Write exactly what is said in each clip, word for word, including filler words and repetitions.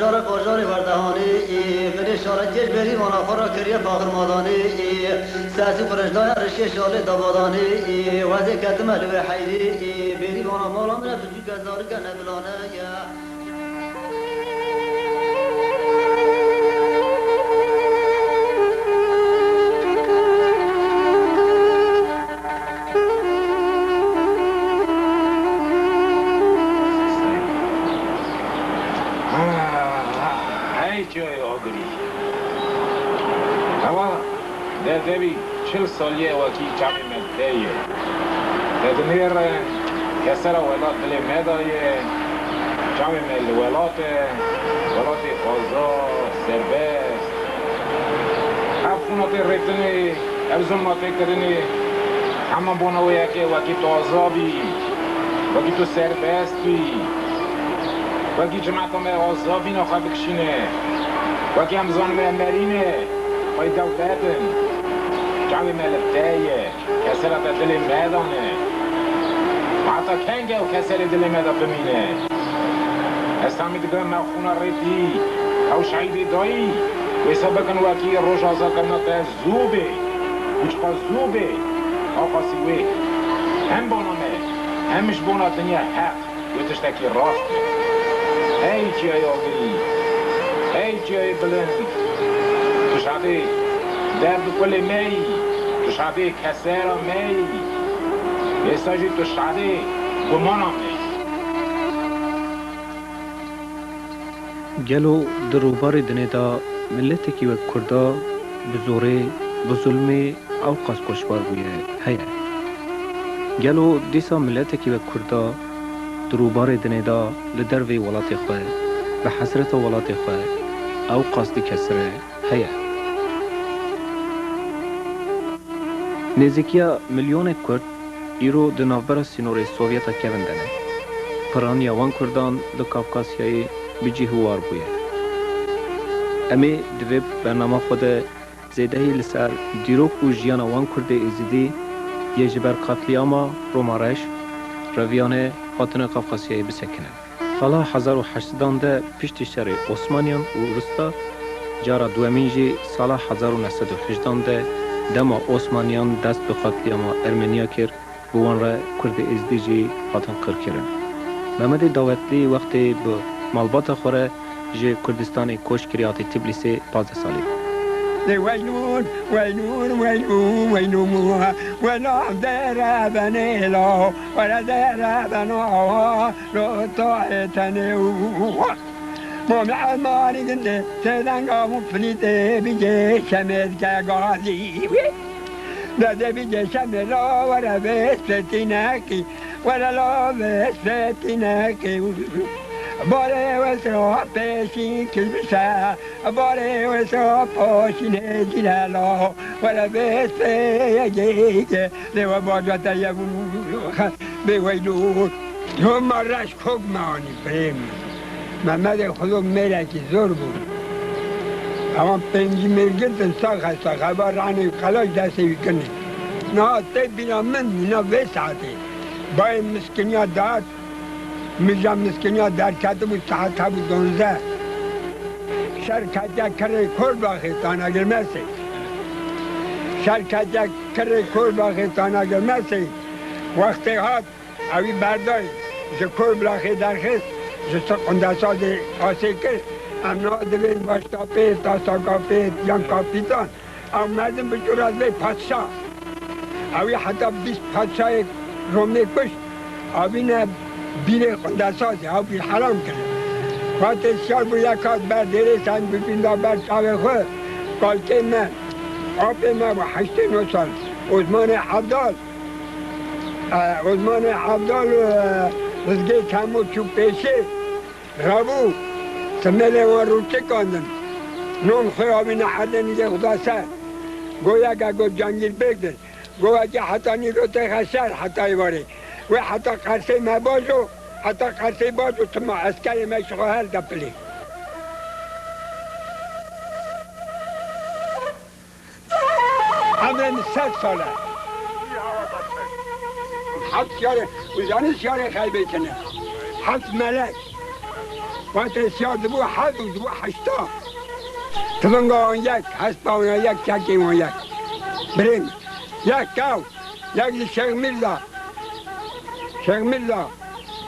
bajarê, bajarê werdehanî, ê, min ê şarekêj bêrîvana xwe re kiriye faxir madanî, ê, sesî xwe re ji daya rişê şalê dabadanî, ê, wezê ketime li wê heyrî, ê, bêrîvana mala min e, bi cûke zarike nebilane ye. Hey çiyayê Agirî. Hewa derdevî çil salî ye wekî çavê me tê ye. Te dinêre kesera welat dilê me de ye. Çavê me li welat e. Welatê azad, serbest. Ev xûna tê rêtinê, ev zulma tê kirinê, hema bona wê yekê wekî tu azad bî, wekî tu serbest bî, wekî cimeta me azad bîne xwe bikişîne, wekî em zanime em merîne, xwey dewlet in. Çavê me li te ye. Kesera te dilê me dane. Heta kengê ew keserê dilê me de bimîne? Ez tahmîn dikim me xûna rêtî, ew şehîdê dayî, wê se bikin wekî roja azadkirina te zû bê. Û çiqas zû bê, ew qasî wê. Hem bona me, hem ji bona dinya heq. Wê tiştekî rast be. Hey çiyayê agirî, hey çiyayê bilind, tu şadê derd û kulê me yî, tu şadê kesera me yî, êsa jî tu şadê gumana me yî. Gelo di rûbarê dinê de miletekî wek Kurda bi zorê, bi zulmê ewqas koçbar bûye heye? Gelo dîsa miletekî wek Kurda di rûbarê dinê de li dervê welatê xwe, bi hesreta welatê xwe ewqas dikesire heye? Nêzîkiya milyonek Kurd îro di navbera sînorê Sovyeta kevin de ne. Piraniya wan Kurdan li Kafkasyayê bi cih û war bûye. Em ê di vê bernama xwe de zêdehî li ser dîrok û jiyana wan Kurdê Êzidî yê ji ber qatlîama Romareş reviyane hatine Kafkasyayê bisekinin. Sala hezar û heşt sedan de piştî şerê Osmaniyan û Rus de, cara duwemîn jî sala hezar û neh sed û hejdan de dema Osmaniyan dest bi qatlîama Ermeniya kir, bi wan re Kurdê Êzidî jî hatin qirkirin. Mehmedê Dawetlî wextê bi malbata xwe re ji Kurdistanê koç kiriye, hatî Tiblîsê, pazdeh salî bû. Lê weynûn, weynûn, weynûn, weynûn, wela dere benê la, were dere bena, lo taê tenê û. Mame Emanî ginde, sêdenga muflî dê bicê şemê dike gazî. Dê bicê şemê la, were vê setînekî, were la vê setînekî. Barê wesra pêşî kil bise, barê wesra paşînê dîlelo, were vê seyegê, lê we baca te ye bû, bê weylû. Homa reş kok me anî birê min. Mehmedê Xudo mêrekî zor bû. Ewan pêncî mêr girtin saxe saxe, ba ranê qelaş destê wî kinê. Niha tê bîra min, hîna vê saetê. Bayê miskiniya dihat, mija miskiniya derketibû saet hebû donzdeh. Şer ketiye kirê Korblaxê Tana Girmesê. Şer ketiye kirê Korblaxê Tana Girmesê. Wextê hat, ewî berdayî, ji Korblaxê derxist, ji ser Qundesazê asê kir. Em niha divên baştapêt, tasakapêt yan kapîtan. Ew mezin bi cûra vê padşa. Ewî heta bîst padşayê Romê kuşt. Avîne bîrê Qundesazê, ew bîr heram kirin. Fatê siyar bû, yek hat ber dêrê sen bibînda ber çavê xwe. Kalkê me, apê me bû heştê nod sal. Osmanê Evdal, e, Osmanê Evdal û, e, Rizgê Kemo çû pêşê. Rabû, simêlê wan rû çikandin. Non xwe avîne erdê nîzê Xuda ser. Go yeke go Cangîr Bêg dir. Go wekî heta nîro têxe şer heta êvarê. Wê heta qersê me bajo, heta qersê bajo tima eskerê me ji xwe her depilê. Emrê min sed sal e. Heft şiyarê, û zanî şiyarê xeybê tine. Heft melek. Wextê siyar dibû heft û dibû heşta. Tivinga wan yek, hespa wan yek, çekê wan yek. Birê min. Yek kew, yek jî Şêx Mîrza. Şêx Mîrza,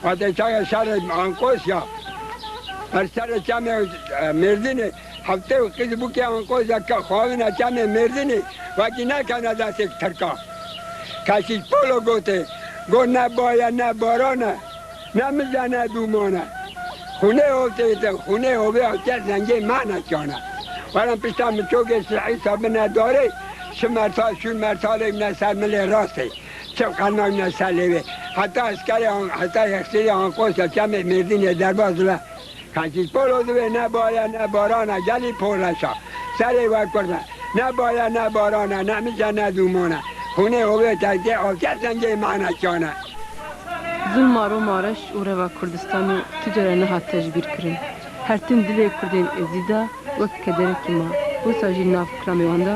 wextê çaxê şerê Anqosya, ber serê çemê, e, Mêrdînê, heftê û qîz bûkê Anqosya ke xwavine çemê Mêrdînê, wekî nekevne destê Tirka. Keşîş Polo gotê, got, ne baye, ne barane, ne mize, ne dûmane. Xûnê hovtê te, xûnê hovê hovtê zengê mane çane. Werin pişta miçokê sihî sabine darê, şi mertal, şûr mertalê ne ser milê rastê. Çi qelna wî ne ser lêvê. Heta eskerê an-, heta yexsêrê Anqosya çemê Mêrdînê derbas dibe. Keşîş Polo divê ne baye ne barana gelî poreşa. Serê we kurd e. Ne baye ne barana, ne mize ne dûmana. Xûnê hovê te dê avtiya zengê mane çane. Zilma Roma reş û reva Kurdistanê tu care nehat tecbîr kirin. Her tim dilê Kurdên êzî de wek kederekî ma. Wisa jî nav kilamê wan de.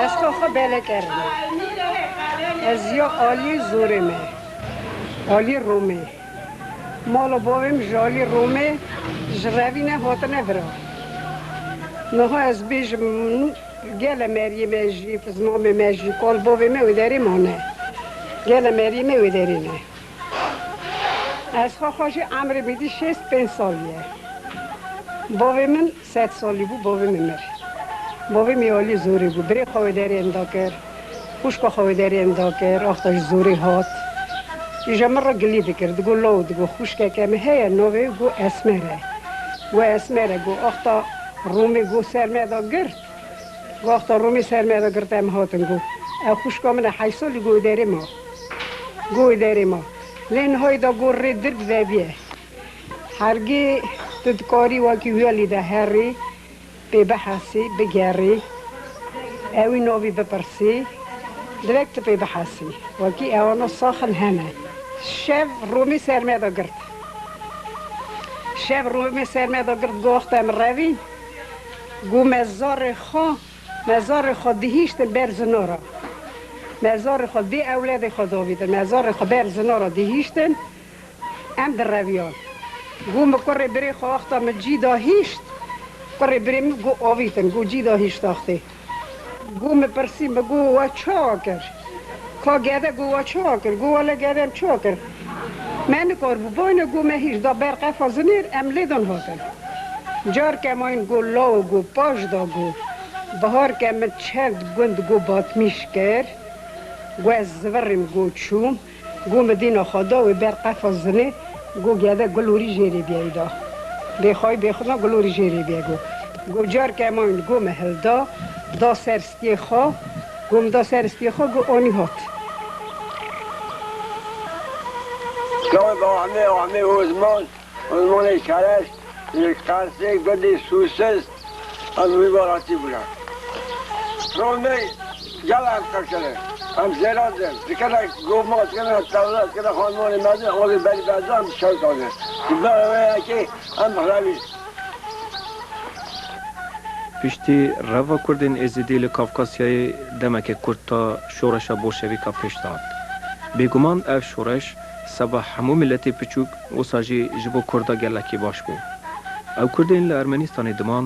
Ez xwe xwe belek erim. Ez ya alî zorê me. Alî Romê. Mala bavê min ji alî Romê ji Revîne hatine vira. Niha ez bêjim, gele meriyê me jî, zimamê me jî, kal bavê me wê derê mane. Gele meriyê me wê derê ne. Ez xwe xwe jî emrê min dî şêst pênc salî ye. Bavê min sed salî bû, bavê min mir. Bavê min alî zorê bû. Birê xwe wê derê em dakir. Xwişka xwe wê derê em dakir. Axta ji zorê hat. Îja min re gilî dikir. Digo law, digo xwişkeke min heye, navê got Esmer e. Got Esmer e, got axta Romê got ser me da girt. Got axta Romê ser me da girt em hatin got. Ew xwişka min e heşt salî got wê derê ma. Got wê derê ma. Lê nihayê da got rê dir bi veviye. Hergê tu dikarî wekî wî alî de herî, pê bihesî, bigerî, ewî navî bipirsî, direk tu pê bihesî. Wekî ewana sax in hene. Şev Romî ser me de girt. Şev Romî ser me de girt, got, wexta em revîn, got, me zarê xwe, me zarê xwe dihîştin ber zinora. Me zarê xwe bê ewledê xwe davîtin. Me zarê xwe ber zinora dihîştin. Em direviyan. Got, min kurê birê xwe wexta min cî da hîşt, kurê birê min got, avîtin, got, cî da hîşt axtê. Got, min pirsî, min got, we çawa kir? Ka gede, got, we çawa kir? Got, wele gede em çawa kir? Me nikaribû, bayne, got, me hîşt da ber qefa zinêr, em lê dan hatin. Carke mayîn, got, law, got, paş da, got, biharke min çend gund, got, batmîş kir, got, ez zivirîm, got, çûm. Got, min dîna xwe da wê ber qefa zinê, got, gede gulorî jêrê bîye wî da. Bêxayî bêxwina gulorî jêrê bîye, got. Got, carke mayîn, got, min hilda, da ser stiyê xwe, got, min da ser stiyê xwe, got, anî hat. Kawê Bahmê, Ahmê Ozman. Osmanê Şereş, li Qersê gundê Sûsiz, em wî baratî bûne. Romê gel em qirkine, em zêran din, dikine goma, dikine tewla, dikine xanmanê me din, olê berî berdan, em şewt dane. Ji ber wê yekê em revîn. Piştî reva Kurdên Êzidî li Kafkasyayê demeke kurt ta şoreşa bolşevîka pêş de hat. Bêguman ev şoreş seba hemû miletê piçûk, wisa jî ji bo Kurda gelekî baş bû. Ew Kurdên li Ermenîstanê diman,